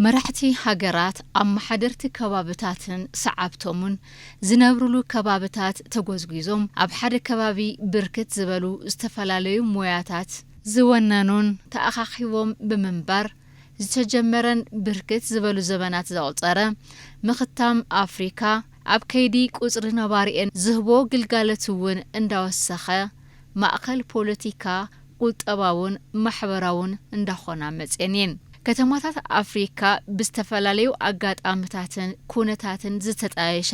መራሕቲ ሃገራት፣ ኣመሓደርቲ ከባብታትን ሰዓብቶምን ዝነብሩሉ ከባብታት ተጎዝጒዞም፣ ኣብ ሓደ ከባቢ ብርክት ዝበሉ ዝተፈላለዩ ሞያታት ዝወነኑን ተኣኻኺቦም ብምንባር ዝተጀመረን ብርክት ዝበሉ ዘበናት ዘቑጸረ ምኽታም ኣፍሪካ፣ ኣብ ከይዲ ቁጽሪ ነባሪኤን ዝህቦ ግልጋሎት እውን እንዳወሰኸ፣ ማእኸል ፖለቲካ፣ ቁጠባውን ማሕበራውን እንዳኾና መፅየን እየን። ከተማታት ኣፍሪካ ብዝተፈላለዩ ኣጋጣምታትን ኩነታትን ዝተጣየሻ፣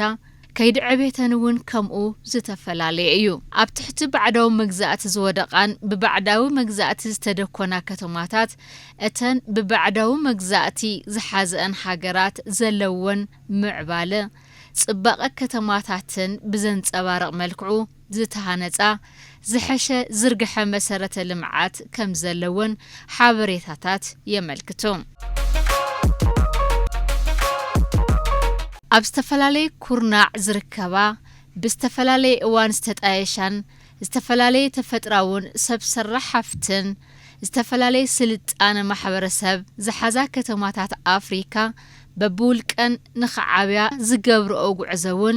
ከይዲ ዕቤተን እውን ከምኡ ዝተፈላለየ እዩ። ኣብ ትሕቲ ባዕዳዊ መግዛእቲ ዝወደቓን ብባዕዳዊ መግዛእቲ ዝተደኮና ከተማታት፣ እተን ብባዕዳዊ መግዛእቲ ዝሓዘአን ሃገራት ዘለወን ምዕባለ፣ ጽባቐ ከተማታትን ብዘንጸባርቕ መልክዑ ዝተሃነጻ ዝሐሸ ዝርግሐ መሰረተ ልምዓት ከም ዘለወን ሓበሬታታት የመልክቱ። ኣብ ዝተፈላለየ ኩርናዕ ዝርከባ፣ ብዝተፈላለየ እዋን ዝተጣየሻን ዝተፈላለየ ተፈጥራውን ሰብ ሰራሕ ሃፍትን ዝተፈላለየ ስልጣነ ማሕበረሰብ ዝሓዛ ከተማታት ኣፍሪካ፣ በብውልቀን ንኽዓብያ ዝገብርኦ ጉዕዞ እውን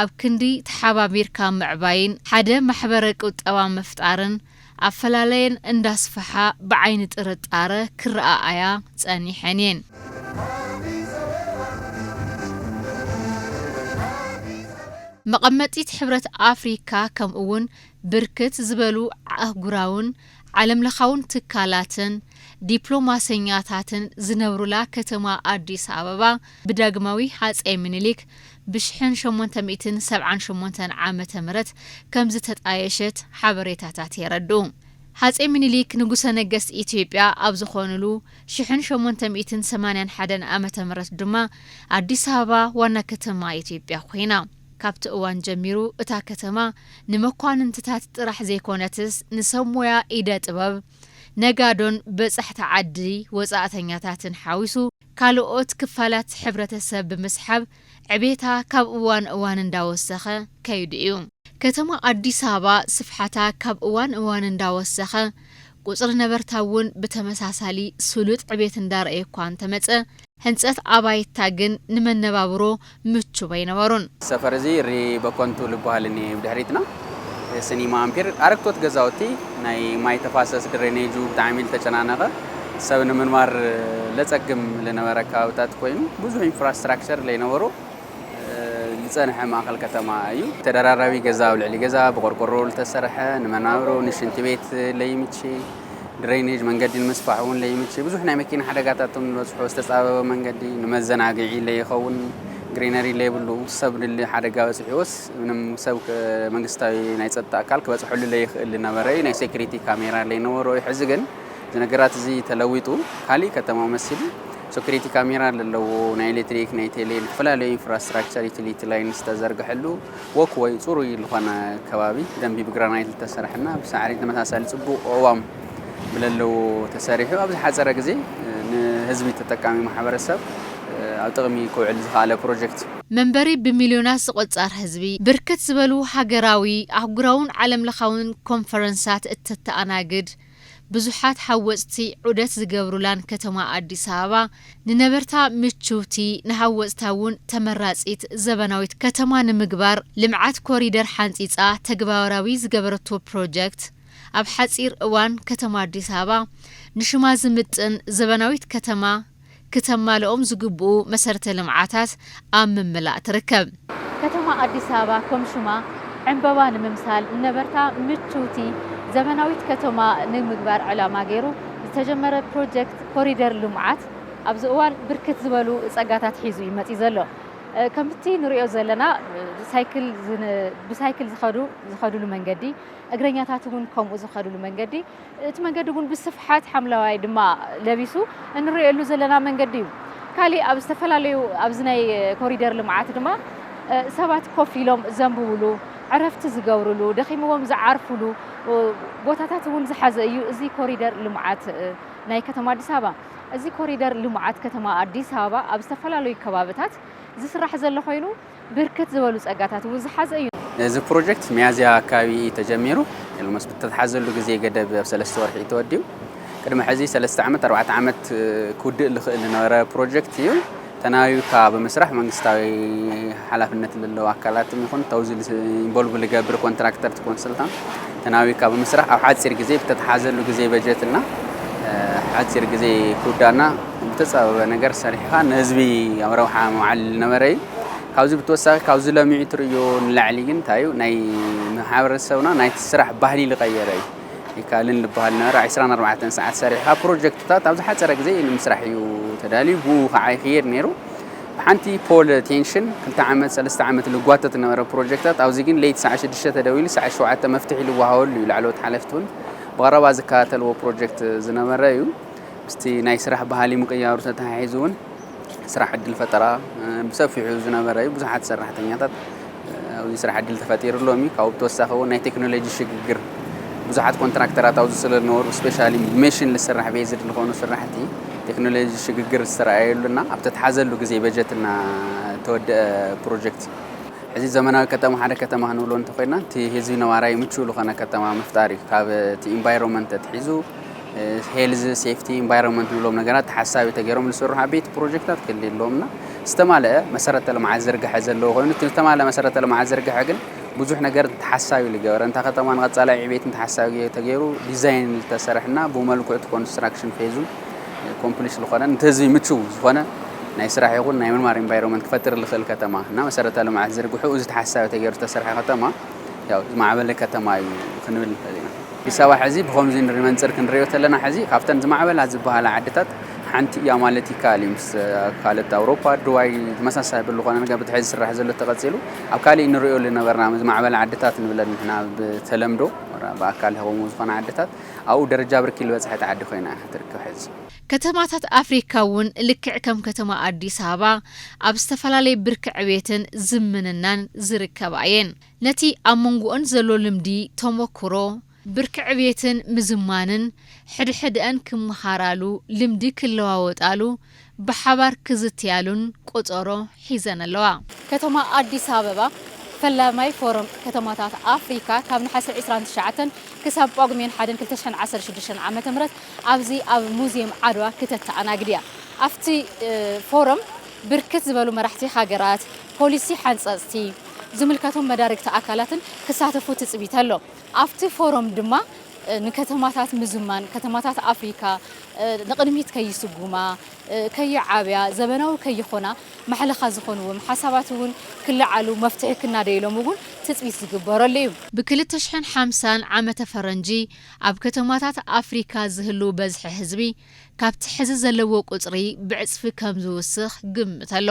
ኣብ ክንዲ ተሓባቢርካ ምዕባይን ሓደ ማሕበረ ቁጠባ ምፍጣርን ኣፈላላየን እንዳስፍሓ ብዓይኒ ጥርጣረ ክረኣኣያ ጸኒሐን እየን። መቐመጢት ሕብረት ኣፍሪካ ከምኡ እውን ብርክት ዝበሉ ኣህጉራውን ዓለምለኻውን ትካላትን ዲፕሎማሰኛታትን ዝነብሩላ ከተማ ኣዲስ ኣበባ ብዳግማዊ ሃፀይ ምኒልክ ብ1878 ዓመተ ምህረት ከም ዝተጣየሸት ሓበሬታታት የረድኡ። ሃፀይ ምኒልክ ንጉሰ ነገስት ኢትዮጵያ ኣብ ዝኾኑሉ ሽሕን ሸሞንተ ሚእትን ሰማንያን ሓደን ዓመተ ምህረት ድማ ኣዲስ ኣበባ ዋና ከተማ ኢትዮጵያ ኮይና። ካብቲ እዋን ጀሚሩ እታ ከተማ ንመኳንንትታት ጥራሕ ዘይኮነትስ ንሰብ ሞያ ኢደ ጥበብ፣ ነጋዶን በጻሕቲ ዓዲ ወጻእተኛታትን ሓዊሱ ካልኦት ክፋላት ሕብረተሰብ ብምስሓብ ዕቤታ ካብ እዋን እዋን እንዳወሰኸ ከይዱ እዩ። ከተማ ኣዲስ ኣበባ ስፍሓታ ካብ እዋን እዋን እንዳወሰኸ፣ ቁጽሪ ነበርታ እውን ብተመሳሳሊ ስሉጥ ዕቤት እንዳረኣየ እኳ እንተመጸ፣ ህንጸት ኣባይታ ግን ንመነባብሮ ምቹብ ኣይነበሩን። ሰፈር እዚ ሪ በኮንቱ ልበሃል እኒ ብድሕሪትና ሲኒማ ኣምፒር ኣረግቶት ገዛውቲ ናይ ማይ ተፋሰስ ድሬኔጁ ብጣዕሚ ዝተጨናነቐ ሰብ ንምንባር ለጸግም ልነበረ ከባብታት ኮይኑ ብዙሕ ኢንፍራስትራክቸር ለይነበሮ ዝጸንሐ ማእኸል ከተማ እዩ። ተደራራቢ ገዛ ኣብ ልዕሊ ገዛ ብቆርቆሮ ዝተሰርሐ ንመናብሮ ንሽንቲ ቤት ለይምቺ ድሬኔጅ መንገዲ ንምስፋሕ እውን ለይምቺ ብዙሕ ናይ መኪና ሓደጋታት ንበፅሖ ዝተፃበበ መንገዲ ንመዘናግዒ ለይኸውን ግሪነሪ ለይብሉ ሰብ ድሊ ሓደጋ በፅሕዎስ ምንም ሰብ መንግስታዊ ናይ ፀጥታ ኣካል ክበፅሐሉ ለይኽእል ዝነበረ እዩ። ናይ ሴኩሪቲ ካሜራ ለይነበሮ እዩ። ሕዚ ግን እዚ ነገራት እዚ ተለዊጡ ካሊእ ከተማ መሲሉ ሴኩሪቲ ካሜራ ዘለዎ ናይ ኤሌክትሪክ ናይ ቴሌ ዝተፈላለዩ ኢንፍራስትራክቸር ዩቲሊቲ ላይን ዝተዘርግሐሉ ወክ ወይ ፅሩይ ዝኾነ ከባቢ ደንቢ ብግራናይት ዝተሰርሐና ብሳዕሪ ተመሳሳሊ ፅቡቕ ቅዋም ብለለዎ ተሰሪሑ ኣብ ዝሓፀረ ግዜ ንህዝቢ ተጠቃሚ ማሕበረሰብ ኣብ ጥቕሚ ክውዕል ዝኸኣለ ፕሮጀክት እዩ። መንበሪ ብሚልዮናት ዝቑጸር ህዝቢ፣ ብርክት ዝበሉ ሃገራዊ፣ ኣህጉራውን ዓለምለኻውን ኮንፈረንሳት እተተኣናግድ፣ ብዙሓት ሃወፅቲ ዑደት ዝገብሩላን ከተማ ኣዲስ ኣበባ ንነበርታ ምችውቲ፣ ንሃወፅታ እውን ተመራፂት ዘበናዊት ከተማ ንምግባር ልምዓት ኮሪደር ሓንፂፃ ተግባራዊ ዝገበረቶ ፕሮጀክት ኣብ ሓፂር እዋን ከተማ ኣዲስ ኣበባ ንሽማ ዝምጥን ዘበናዊት ከተማ ክተማልኦም ዝግብኡ መሰረተ ልምዓታት ኣብ ምምላእ ትርከብ። ከተማ ኣዲስ ኣበባ ከም ሽማ ዕምበባ ንምምሳል ንነበርታ ምችውቲ ዘበናዊት ከተማ ንምግባር ዕላማ ገይሩ ዝተጀመረ ፕሮጀክት ኮሪደር ልምዓት ኣብዚ እዋን ብርክት ዝበሉ ጸጋታት ሒዙ እዩ መጺኡ ዘሎ። እ፣ ከምቲ ንሪኦ ዘለና፣ እ፣ ሳይክል ዝን-፣ ብሳይክል ዝኸዱ፣ ዝኸዱሉ መንገዲ፣ እግረኛታት እውን ከምኡ ዝኸዱሉ መንገዲ፣ እቲ መንገዲ እውን ብስፍሓት ሓምለዋይ ድማ ለቢሱ እንሪኤሉ ዘለና መንገዲ እዩ። ካሊእ ኣብ ዝተፈላለዩ ኣብዚ ናይ ኮሪደር ልምዓት ድማ፣ እ፣ ሰባት ኮፍ ኢሎም ዘንብብሉ፣ ዕረፍቲ ዝገብርሉ፣ ደኺምዎም ዝዓርፉሉ፣ እ፣ ቦታታት እውን ዝሓዘ እዩ እዚ ኮሪደር ልምዓት፣ እ፣ ናይ ከተማ ኣዲስ ኣበባ። እዚ ኮሪደር ልምዓት ከተማ ኣዲስ ኣበባ ኣብ ዝተፈላለዩ ከባብታት ዝስራሕ ዘሎ ኮይኑ፣ ብርክት ዝበሉ ጸጋታት እውን ዝሓዘ እዩ። እዚ ፕሮጀክት ሚያዝያ ኣካባቢ እዩ ተጀሚሩ። ኤልሞስ ብተተሓዘሉ ግዜ ገደብ ኣብ ሰለስተ ወርሒ እዩ ተወዲኡ። ቅድሚ ሕዚ ሰለስተ ዓመት ኣርባዕተ ዓመት ክውድእ ዝኽእል ዝነበረ ፕሮጀክት እዩ። ተናቢብካ ብምስራሕ መንግስታዊ ሓላፍነት ዘለዎ ኣካላትም ይኹን ተውዚ ኢንቮልቭ ዝገብር ኮንትራክተር ኮንሰልታንት ተናቢብካ ብምስራሕ ኣብ ሓፂር ግዜ ብተተሓዘሉ ግዜ በጀትና ሓፂር ግዜ ክውዳእና ብተፃበበ ነገር ሰሪሕኻ ንህዝቢ ኣብ ረብሓ መውዓል ዝነበረ እዩ። ካብዚ ብተወሳኺ ካብዚ ለሚዑ ትርእዮ ንላዕሊ ግን እንታይ እዩ ናይ ማሕበረሰብና ናይቲ ስራሕ ባህሊ ዝቐየረ እዩ። ይካልን ዝበሃል ነበረ ዕስራን ኣርባዕተን ሰዓት ሰሪሕካ ፕሮጀክትታት ኣብ ዝሓፀረ ግዜ ንምስራሕ እዩ ተዳልዩ። ብኡ ከዓ ይኽየድ ነይሩ። ብሓንቲ ፖል ቴንሽን ክልተ ዓመት ሰለስተ ዓመት ዝጓተት ነበረ ፕሮጀክታት ኣብዚ ግን ለይቲ ሰዓ ሽዱሽተ ተደዊሉ ሰዓ ሸውዓተ መፍትሒ ዝወሃበሉ እዩ። ላዕለዎት ሓለፍቲ እውን ብቐረባ ዝከታተልዎ ፕሮጀክት ዝነበረ እዩ። ምስቲ ናይ ስራሕ ባህሊ ምቅያሩ ተተሓሒዙ እውን ስራሕ ዕድል ፈጠራ ብሰፊሑ ዝነበረ እዩ። ብዙሓት ሰራሕተኛታት ኣብዚ ስራሕ ዕድል ተፈጢሩሎም እዩ። ካብኡ ብተወሳኺ እውን ናይ ቴክኖሎጂ ሽግግር ብዙሓት ኮንትራክተራት ኣብዚ ስለ ዝነበሩ ስፔሻሊ ብሜሽን ዝስራሕ ቤዝድ ዝኾኑ ስራሕቲ ቴክኖሎጂ ሽግግር ዝተረኣየሉና ኣብ ተተሓዘሉ ግዜ በጀትና ተወደአ ፕሮጀክት እዩ። ሕዚ ዘመናዊ ከተማ ሓደ ከተማ ክንብሎ እንተኾይና እቲ ህዝቢ ነባራይ ምቹው ዝኾነ ከተማ ምፍጣር እዩ። ካብ እቲ ኢንቫይሮንመንት ተትሒዙ ሄልዝ ሴፍቲ ኢንቫይሮንመንት ንብሎም ነገራት ተሓሳቢ ተገይሮም ዝስርሑ ዓበይቲ ፕሮጀክታት ክልል ኣለዎም እና ዝተማለአ መሰረተ ልምዓት ዝርግሐ ዘለዎ ኮይኑ እቲ ዝተማለአ መሰረተ ልምዓት ዝርግሐ ግን ብዙሕ ነገር ተሓሳቢ ዝገበረ እንታ ከተማ ንቐፃላይ ዕቤት ተሓሳቢ ተገይሩ ዲዛይን ዝተሰርሕና ብመልክዑ እቲ ኮንስትራክሽን ፌዙ ኮምፕሊሽ ዝኾነ ነቲ ህዝቢ ምቹው ዝኾነ ናይ ስራሕ ይኹን ናይ ምንባር ኢንቫይሮንመንት ክፈጥር ዝኽእል ከተማ እና መሰረተ ልምዓት ዝርግሑ እዚ ተሓሳቢ ተገይሩ ዝተሰርሐ ከተማ ያው ዝማዕበለ ከተማ እዩ ክንብል ንኽእል ኢና። ኣዲስ ኣበባ ሕዚ ብኸምዚ ንርኢ መንፅር ክንሪኦ ተለና ሕዚ ካብተን ዝማዕበላ ዝበሃላ ዓድታት ሓንቲ እያ ማለት ይከኣል እዩ። ምስ ካልኦት ኣውሮፓ ድዋይ ተመሳሳይ ብዝኾነ ነገር ብትሕዚ ዝስራሕ ዘሎ ተቐፂሉ ኣብ ካሊእ ንሪኦ ዝነበርና ዝማዕበላ ዓድታት ንብለን ንሕና ብተለምዶ ብኣካል ከምኡ ዝኾነ ዓድታት ኣብኡ ደረጃ ብርኪ ዝበፅሐት ዓዲ ኮይና እያ ትርከብ ሕዚ። ከተማታት ኣፍሪካ እውን ልክዕ ከም ከተማ ኣዲስ ኣበባ ኣብ ዝተፈላለየ ብርኪ ዕቤትን ዝምንናን ዝርከባ እየን። ነቲ ኣብ መንጎኦን ዘሎ ልምዲ፣ ተሞክሮ፣ ብርኪ ዕቤትን ምዝማንን ሕድሕድኣን ክመሃራሉ፣ ልምዲ ክለዋወጣሉ፣ ብሓባር ክዝትያሉን ቆጸሮ ሒዘን ኣለዋ። ከተማ ኣዲስ ኣበባ ፈላማይ ፎረም ከተማታት ኣፍሪካ ካብ ነሓሰ ዕስራን ትሽዓተን ክሳብ ጳጉሜን ሓደን ክልተ ሽሕን ዓሰርተ ሽዱሽተን ዓመተ ምህረት ኣብዚ ኣብ ሙዝየም ዓድዋ ክተተኣናግድ እያ። ኣብቲ ፎረም ብርክት ዝበሉ መራሕቲ ሃገራት፣ ፖሊሲ ሓንፀፅቲ፣ ዝምልከቶም መዳርግቲ ኣካላትን ክሳተፉ ትፅቢት ኣሎ። ኣብቲ ፎረም ድማ ንከተማታት ምዝማን፣ ከተማታት ኣፍሪካ ንቕድሚት ከይስጉማ፣ ከይዓብያ፣ ዘበናዊ ከይኾና ማሕለኻ ዝኾንዎም ሓሳባት እውን ክለዓሉ መፍትሒ ክናደይሎም እውን ትፅቢት ዝግበረሉ እዩ። ብ ክልተ ሽሕን ሓምሳን ዓመተ ፈረንጂ ኣብ ከተማታት ኣፍሪካ ዝህሉ በዝሒ ህዝቢ ካብቲ ሕዚ ዘለዎ ቁፅሪ ብዕፅፊ ከም ዝውስኽ ግምት ኣሎ።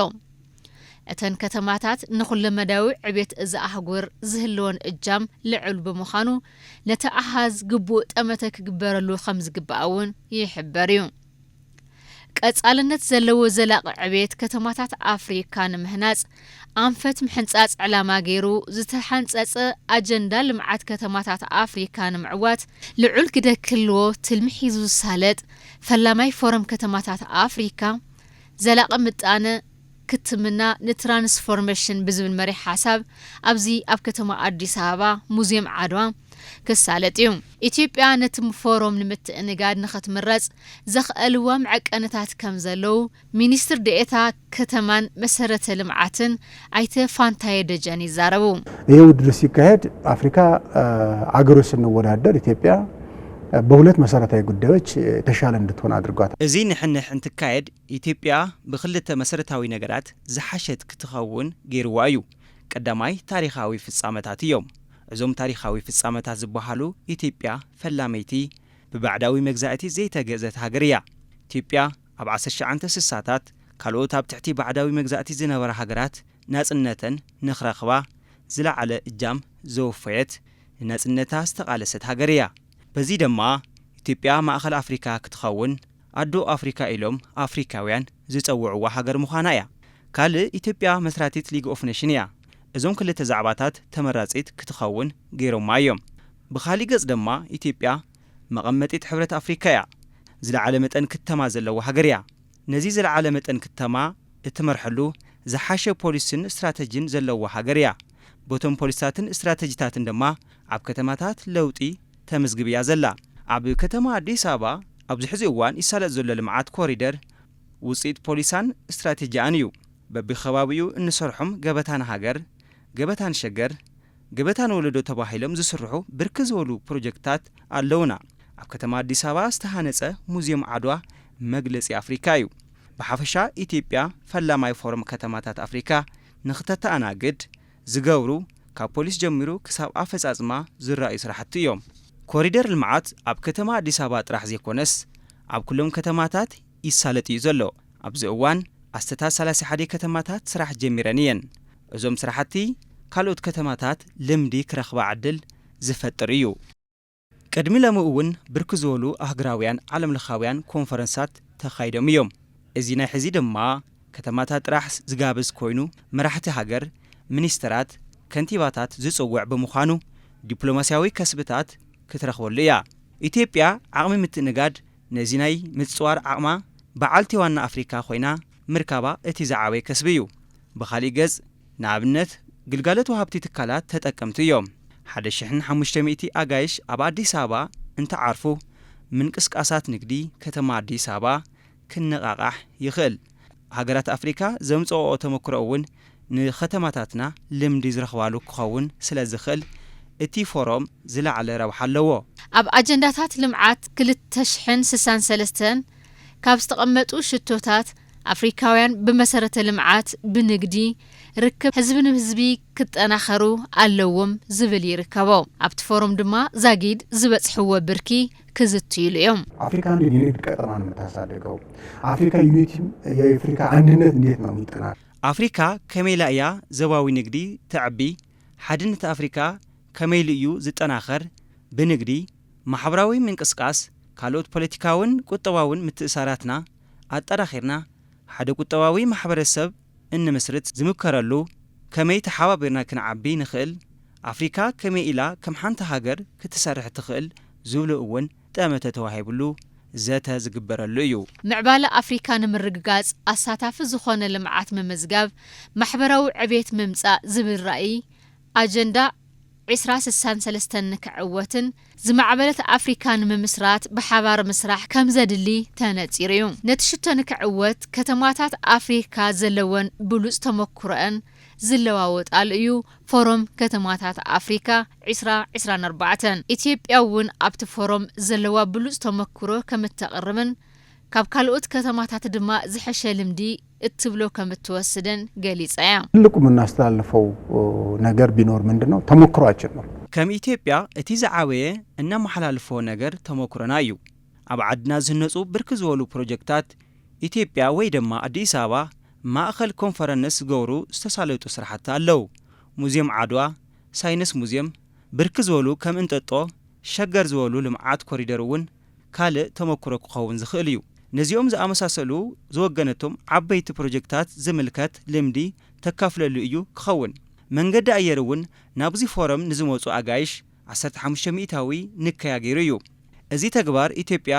እተን ከተማታት ንኹለመዳያዊ ዕቤት እዛ ኣህጉር ዝህልወን እጃም ልዑል ብምዃኑ ነቲ ኣሃዝ ግቡእ ጠመተ ክግበረሉ ከም ዝግባእ እውን ይሕበር እዩ። ቀፃልነት ዘለዎ ዘላቒ ዕቤት ከተማታት ኣፍሪካ ንምህናፅ ኣንፈት ምሕንፃፅ ዕላማ ገይሩ ዝተሓንፀፀ ኣጀንዳ ልምዓት ከተማታት ኣፍሪካ ንምዕዋት ልዑል ግደ ክህልዎ ትልሚ ሒዙ ዝሳለጥ ፈላማይ ፎረም ከተማታት ኣፍሪካ ዘላቒ ምጣነ ክትምና ንትራንስፎርሜሽን ብዝብል መሪሕ ሓሳብ ኣብዚ ኣብ ከተማ ኣዲስ ኣበባ ሙዝየም ዓድዋ ክሳለጥ እዩ። ኢትዮጵያ ነቲ ፎረም ንምትእንጋድ ንክትምረፅ ዘኽኣልዋ መዐቀንታት ከም ዘለዉ ሚኒስትር ዴኤታ ከተማን መሰረተ ልምዓትን ኣይተ ፋንታየ ደጀን ይዛረቡ። ይህ ውድድር ሲካሄድ አፍሪካ አገሮች ስንወዳደር ኢትዮጵያ በሁለት መሰረታዊ ጉዳዮች የተሻለ እንድትሆን አድርጓታል። እዚ ንሕንሕ እንትካየድ ኢትዮጵያ ብክልተ መሰረታዊ ነገራት ዝሓሸት ክትኸውን ገይርዋ እዩ። ቀዳማይ ታሪኻዊ ፍጻመታት እዮም። እዞም ታሪኻዊ ፍጻመታት ዝበሃሉ ኢትዮጵያ ፈላመይቲ ብባዕዳዊ መግዛእቲ ዘይተገዘት ሃገር እያ። ኢትዮጵያ ኣብ ዓሰርተ ትሽዓተ ስሳታት ካልኦት ኣብ ትሕቲ ባዕዳዊ መግዛእቲ ዝነበራ ሃገራት ናጽነተን ንኽረኽባ ዝለዓለ እጃም ዘወፈየት ንናጽነታ ዝተቓለሰት ሃገር እያ። በዚ ድማ ኢትዮጵያ ማእኸል ኣፍሪካ ክትኸውን ኣዶ ኣፍሪካ ኢሎም ኣፍሪካውያን ዝፀውዕዋ ሃገር ምዃና እያ። ካልእ ኢትዮጵያ መስራቲት ሊግ ኦፍ ኔሽን እያ። እዞም ክልተ ዛዕባታት ተመራፂት ክትኸውን ገይሮማ እዮም። ብኻሊእ ገፅ ድማ ኢትዮጵያ መቐመጢት ሕብረት ኣፍሪካ እያ። ዝለዓለ መጠን ክተማ ዘለዋ ሃገር እያ። ነዚ ዝለዓለ መጠን ክተማ እትመርሐሉ ዝሓሸ ፖሊስን ስትራተጂን ዘለዋ ሃገር እያ። በቶም ፖሊስታትን ስትራተጂታትን ድማ ኣብ ከተማታት ለውጢ ተምዝግብ እያ ዘላ። ኣብ ከተማ ኣዲስ ኣበባ ኣብዚ ሕዚ እዋን ይሳለጥ ዘሎ ልምዓት ኮሪደር ውፅኢት ፖሊሳን ስትራቴጂኣን እዩ። በቢከባቢኡ እንሰርሖም ገበታ ንሃገር፣ ገበታ ንሸገር፣ ገበታ ንወለዶ ተባሂሎም ዝስርሑ ብርክት ዝበሉ ፕሮጀክትታት ኣለውና። ኣብ ከተማ ኣዲስ ኣበባ ዝተሃነፀ ሙዚየም ዓድዋ መግለፂ ኣፍሪካ እዩ። ብሓፈሻ ኢትዮጵያ ፈላማይ ፎረም ከተማታት ኣፍሪካ ንክተተኣናግድ ዝገብሩ ካብ ፖሊስ ጀሚሩ ክሳብ ኣፈፃፅማ ዝረኣዩ ስራሕቲ እዮም። ኮሪደር ልምዓት ኣብ ከተማ ኣዲስ ኣበባ ጥራሕ ዘይኮነስ ኣብ ኩሎም ከተማታት ይሳለጥ እዩ ዘሎ። ኣብዚ እዋን ኣስተታት ሰላሳ ሓደ ከተማታት ስራሕ ጀሚረን እየን። እዞም ስራሕቲ ካልኦት ከተማታት ልምዲ ክረኽባ ዕድል ዝፈጥር እዩ። ቅድሚ ሎሚ እውን ብርክ ዝበሉ ኣህግራውያን ዓለምለኻውያን ኮንፈረንሳት ተኻይዶም እዮም። እዚ ናይ ሕዚ ድማ ከተማታት ጥራሕ ዝጋብዝ ኮይኑ መራሕቲ ሃገር፣ ሚኒስተራት፣ ከንቲባታት ዝጽውዕ ብምዃኑ ዲፕሎማስያዊ ከስብታት ክትረኽበሉ እያ። ኢትዮጵያ ዓቕሚ ምትእንጋድ ነዚ ናይ ምጽዋር ዓቕማ በዓልቲ ዋና ኣፍሪካ ኮይና ምርካባ እቲ ዝዓበየ ከስቢ እዩ። ብኻሊእ ገጽ ንኣብነት ግልጋሎት ወሃብቲ ትካላት ተጠቀምቲ እዮም። ሓደ ሽሕን ሓሙሽተ ሚእቲ ኣጋይሽ ኣብ ኣዲስ ኣበባ እንትዓርፉ ምንቅስቃሳት ንግዲ ከተማ ኣዲስ ኣበባ ክነቓቓሕ ይኽእል። ሃገራት ኣፍሪካ ዘምፅኦ ተመክሮ እውን ንከተማታትና ልምዲ ዝረኽባሉ ክኸውን ስለ ዝኽእል እቲ ፎረም ዝለዓለ ረብሓ ኣለዎ። ኣብ ኣጀንዳታት ልምዓት ክልተ ሽሕን ስሳን ሰለስተን ካብ ዝተቐመጡ ሽቶታት ኣፍሪካውያን ብመሰረተ ልምዓት፣ ብንግዲ፣ ርክብ ህዝቢ ንህዝቢ ክጠናኸሩ ኣለዎም ዝብል ይርከቦ። ኣብቲ ፎረም ድማ ዛጊድ ዝበፅሕዎ ብርኪ ክዝትይሉ እዮም። አፍሪካ እንዴት የንግድ ቀጠና ነው የምታሳድገው? አፍሪካ ዩኒቲ የአፍሪካ አንድነት እንዴት ነው የሚጠናል? ኣፍሪካ ከመይ ኢላ እያ ዘባዊ ንግዲ ተዕቢ? ሓድነት ኣፍሪካ ከመይ ኢሉ እዩ ዝጠናኸር? ብንግዲ፣ ማሕበራዊ ምንቅስቃስ፣ ካልኦት ፖለቲካውን ቁጠባውን ምትእሳራትና ኣጠናኺርና ሓደ ቁጠባዊ ማሕበረሰብ እንምስርት ዝምከረሉ፣ ከመይ ተሓባቢርና ክንዓቢ ንኽእል፣ ኣፍሪካ ከመይ ኢላ ከም ሓንቲ ሃገር ክትሰርሕ ትኽእል ዝብሉ እውን ጠመተ ተዋሂብሉ ዘተ ዝግበረሉ እዩ። ምዕባለ ኣፍሪካ ንምርግጋፅ ኣሳታፊ ዝኾነ ልምዓት ምምዝጋብ፣ ማሕበራዊ ዕቤት ምምፃእ ዝብል ራእይ ኣጀንዳ ዕስራ ስሳን ሰለስተን ንክዕወትን ዝማዕበለት ኣፍሪካ ንምምስራት ብሓባር ምስራሕ ከምዘድሊ ተነፂሩ እዩ። ነቲ ሽቶ ንክዕወት ከተማታት ኣፍሪካ ዘለወን ብሉፅ ተመኩሮአን ዝለዋወጣሉ እዩ ፎረም ከተማታት ኣፍሪካ ዕስራ ዕስራን ኣርባዕተን። ኢትዮጵያ እውን ኣብቲ ፎረም ዘለዋ ብሉፅ ተመኩሮ ከምተቕርብን ካብ ካልኦት ከተማታት ድማ ዝሐሸ ልምዲ እትብሎ ከም እትወስደን ገሊጻ እያ። ትልቁ የምናስተላልፈው ነገር ቢኖር ምንድን ነው? ተሞክሯችን ነው። ከም ኢትዮጵያ እቲ ዝዓበየ እነመሓላልፎ ነገር ተሞክሮና እዩ። ኣብ ዓድና ዝህነፁ ብርክት ዝበሉ ፕሮጀክታት ኢትዮጵያ ወይ ድማ ኣዲስ ኣበባ ማእኸል ኮንፈረንስ ዝገብሩ ዝተሳለጡ ስራሕቲ ኣለዉ። ሙዝየም ዓድዋ፣ ሳይንስ ሙዝየም፣ ብርክት ዝበሉ ከም እንጠጦ፣ ሸገር ዝበሉ ልምዓት ኮሪደር እውን ካልእ ተመኩሮ ክኸውን ዝኽእል እዩ። ነዚኦም ዝኣመሳሰሉ ዝወገነቶም ዓበይቲ ፕሮጀክታት ዝምልከት ልምዲ ተካፍለሉ እዩ ክኸውን። መንገዲ ኣየር እውን ናብዚ ፎረም ንዝመፁ ኣጋይሽ ዓሰርተ ሓሙሽተ ሚእታዊ ንከያ ገይሩ እዩ። እዚ ተግባር ኢትዮጵያ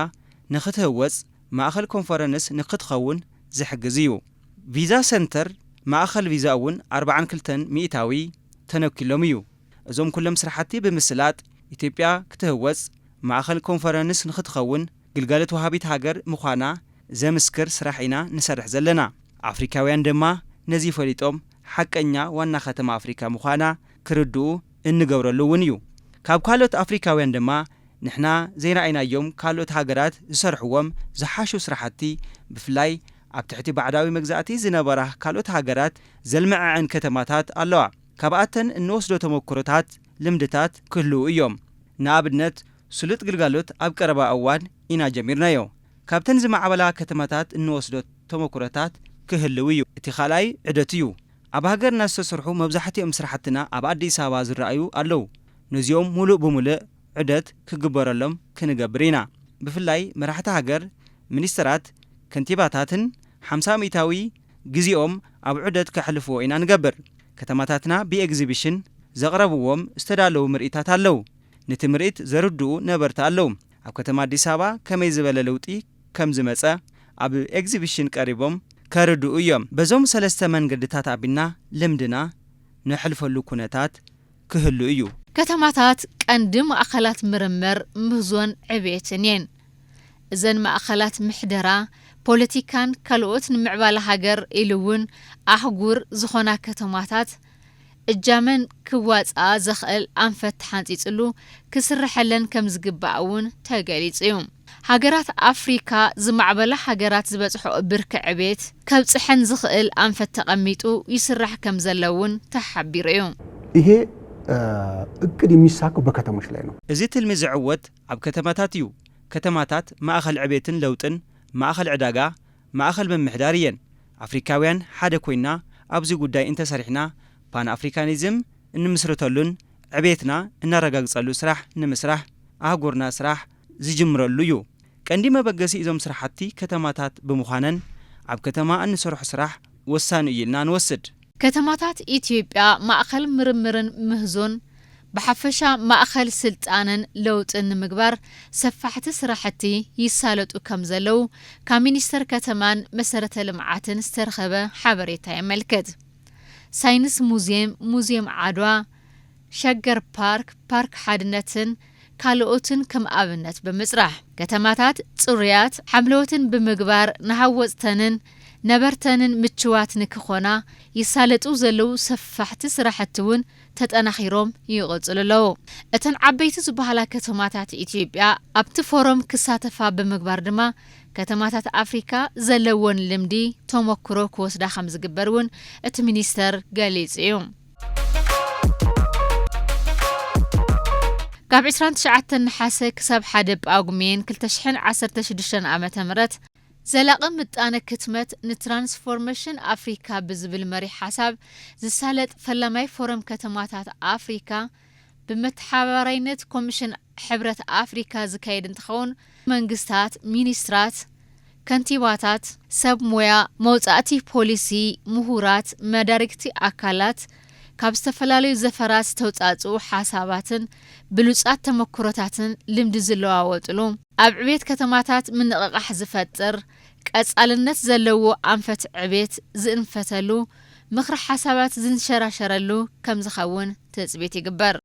ንኽትህወፅ ማእኸል ኮንፈረንስ ንክትኸውን ዝሕግዝ እዩ። ቪዛ ሰንተር ማእኸል ቪዛ እውን ኣርብዓን ክልተን ሚእታዊ ተነኪሎም እዩ። እዞም ኩሎም ስራሕቲ ብምስላጥ ኢትዮጵያ ክትህወፅ ማእኸል ኮንፈረንስ ንክትኸውን ግልጋሎት ወሃቢት ሃገር ምዃና ዘምስክር ስራሕ ኢና ንሰርሕ ዘለና። ኣፍሪካውያን ድማ ነዚ ፈሊጦም ሓቀኛ ዋና ከተማ ኣፍሪካ ምዃና ክርድኡ እንገብረሉ እውን እዩ። ካብ ካልኦት ኣፍሪካውያን ድማ ንሕና ዘይረኣይናዮም ካልኦት ሃገራት ዝሰርሕዎም ዝሓሹ ስራሕቲ ብፍላይ ኣብ ትሕቲ ባዕዳዊ መግዛእቲ ዝነበራ ካልኦት ሃገራት ዘልመዐዐን ከተማታት ኣለዋ። ካብኣተን እንወስዶ ተመኩሮታት፣ ልምድታት ክህልዉ እዮም። ንኣብነት ስሉጥ ግልጋሎት ኣብ ቀረባ እዋን ኢና ጀሚርናዮ። ካብተን ዝማዕበላ ከተማታት እንወስዶ ተመኩሮታት ክህልው እዩ። እቲ ካልኣይ ዑደት እዩ። ኣብ ሃገርና ዝተሰርሑ መብዛሕትኦም ስራሕትና ኣብ ኣዲስ ኣበባ ዝረኣዩ ኣለዉ። ነዚኦም ሙሉእ ብሙሉእ ዑደት ክግበረሎም ክንገብር ኢና። ብፍላይ መራሕቲ ሃገር፣ ሚኒስተራት፣ ከንቲባታትን ሓምሳ ሚእታዊ ግዜኦም ኣብ ዑደት ከሕልፍዎ ኢና ንገብር። ከተማታትና ብኤግዚቢሽን ዘቕረብዎም ዝተዳለዉ ምርኢታት ኣለዉ። ነቲ ምርኢት ዘርድኡ ነበርቲ ኣለዉ። ኣብ ከተማ ኣዲስ ኣበባ ከመይ ዝበለ ለውጢ ከም ዝመጸ ኣብ ኤግዚቢሽን ቀሪቦም ከርድኡ እዮም። በዞም ሰለስተ መንገድታት ኣቢልና ልምድና ነሕልፈሉ ኩነታት ክህሉ እዩ። ከተማታት ቀንዲ ማእኸላት ምርምር፣ ምህዞን ዕብየትን እየን። እዘን ማእኸላት ምሕደራ ፖለቲካን ካልኦት ንምዕባለ ሃገር ኢሉ እውን ኣህጉር ዝኾና ከተማታት እጃመን ክዋፅኣ ዘኽእል ኣንፈት ተሓንፂፅሉ ክስርሐለን ከም ዝግባእ እውን ተገሊፁ እዩ። ሃገራት ኣፍሪካ ዝማዕበላ ሃገራት ዝበፅሖ ብርኪ ዕቤት ከብፅሐን ዝኽእል ኣንፈት ተቐሚጡ ይስራሕ ከም ዘሎ እውን ተሓቢሩ እዩ። ይሄ እቅድ የሚሳካው በከተሞች ላይ ነው። እዚ ትልሚ ዝዕወት ኣብ ከተማታት እዩ። ከተማታት ማእኸል ዕቤትን ለውጥን፣ ማእኸል ዕዳጋ፣ ማእኸል ምምሕዳር እየን። ኣፍሪካውያን ሓደ ኮይና ኣብዚ ጉዳይ እንተሰሪሕና ፓን ኣፍሪካኒዝም እንምስርተሉን ዕቤትና እናረጋግፀሉ ስራሕ ንምስራሕ ኣህጉርና ስራሕ ዝጅምረሉ እዩ። ቀንዲ መበገሲ እዞም ስራሕቲ ከተማታት ብምዃነን ኣብ ከተማ እንሰርሖ ስራሕ ወሳኒ እዩ ኢልና ንወስድ። ከተማታት ኢትዮጵያ ማእኸል ምርምርን ምህዞን ብሓፈሻ ማእኸል ስልጣነን ለውጥን ንምግባር ሰፋሕቲ ስራሕቲ ይሳለጡ ከም ዘለዉ ካብ ሚኒስተር ከተማን መሰረተ ልምዓትን ዝተረኸበ ሓበሬታ የመልክት። ሳይንስ ሙዚየም፣ ሙዚየም ዓድዋ፣ ሸገር ፓርክ፣ ፓርክ ሓድነትን ካልኦትን ከም ኣብነት ብምፅራሕ ከተማታት ፅሩያት ሓምለዎትን ብምግባር ንሃወፅተንን ነበርተንን ምችዋት ንክኾና ይሳለጡ ዘለዉ ሰፋሕቲ ስራሕቲ እውን ተጠናኺሮም ይቕፅሉ ኣለዉ። እተን ዓበይቲ ዝበሃላ ከተማታት ኢትዮጵያ ኣብቲ ፎረም ክሳተፋ ብምግባር ድማ ከተማታት ኣፍሪካ ዘለወን ልምዲ ተሞክሮ ክወስዳ ከም ዝግበር እውን እቲ ሚኒስተር ገሊፁ እዩ። ካብ ዕስራን ትሽዓተን ነሓሰ ክሳብ ሓደ ጳጉሜን ክልተ ሽሕን ዓሰርተ ሽዱሽተን ዓመተ ምህረት ዘላቒ ምጣነ ክትመት ንትራንስፎርሜሽን ኣፍሪካ ብዝብል መሪሕ ሓሳብ ዝሳለጥ ፈላማይ ፎረም ከተማታት ኣፍሪካ ብመተሓባራይነት ኮሚሽን ሕብረት ኣፍሪካ ዝካየድ እንትኸውን መንግስታት፣ ሚኒስትራት፣ ከንቲባታት፣ ሰብ ሞያ፣ መውፃእቲ ፖሊሲ፣ ምሁራት፣ መዳርግቲ ኣካላት ካብ ዝተፈላለዩ ዘፈራት ዝተውፃፅኡ ሓሳባትን ብሉፃት ተመክሮታትን ልምዲ ዝለዋወጥሉ ኣብ ዕቤት ከተማታት ምንቕቓሕ ዝፈጥር ቀፃልነት ዘለዎ ኣንፈት ዕቤት ዝእንፈተሉ ምኽሪ ሓሳባት ዝንሸራሸረሉ ከም ዝኸውን ትፅቢት ይግበር።